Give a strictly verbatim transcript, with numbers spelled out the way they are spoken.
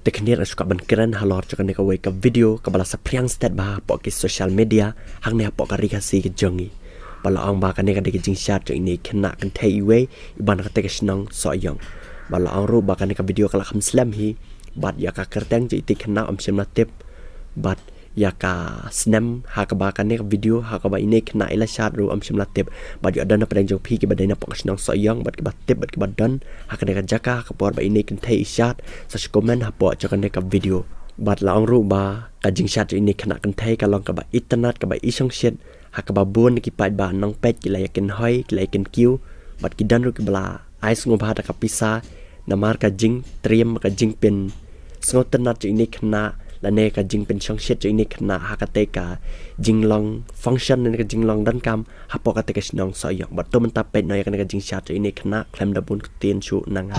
Khyndiat nga shu kwah ban kren halor jong kane kawei ka video kaba la saphriang stet bha hapoh ki social media hangne hapoh ka ri Khasi ka jong ngi. Ba la ong ba kane ka dei ka jingshad jong ine i khynnah kynthei iwei i ban ha kata ka shnong Sohiong. Ba la ong ruh ba kane ka video ka la kham slem hi. Bad ïa ka kyrteng jong ita i khynnah ym shym la tip. Bad ïa ka snem ha kaba kane ka video ha kaba ine i khynnah i la shad ruh ym shym la tip. Bad ïoh don na pdeng jong phi kiba dei na hapoh ka shnong Sohiong bad kiba tip bad kiba don ha kane ka jaka ha ka por ba ine i kynthei i shad, sa shu comment hapoh jong kane ka video. Bad la ong ruh ba ka jingshad jong ine i khynnah kynthei ka long kaba itynnad kaba i shongshit ha kaba bun ki paidbah nongpeit ki la ïa kynhoi ki la ïa kynkiew. Bad ki don ruh kiba la ai sngewbha da ka pisa namar ka jingtriem ka jingpynsngewtynnad jong ine i khynnah lane ka jingpynshongshit jong ine i khynnah ha kata ka jinglong function lane ka jinglong donkam hapoh kata ka shnong Sohiong. Bad to mynta peit noh ïa kane ka jingshad jong ine i khynnah khlem da bun ktien shuh na nga.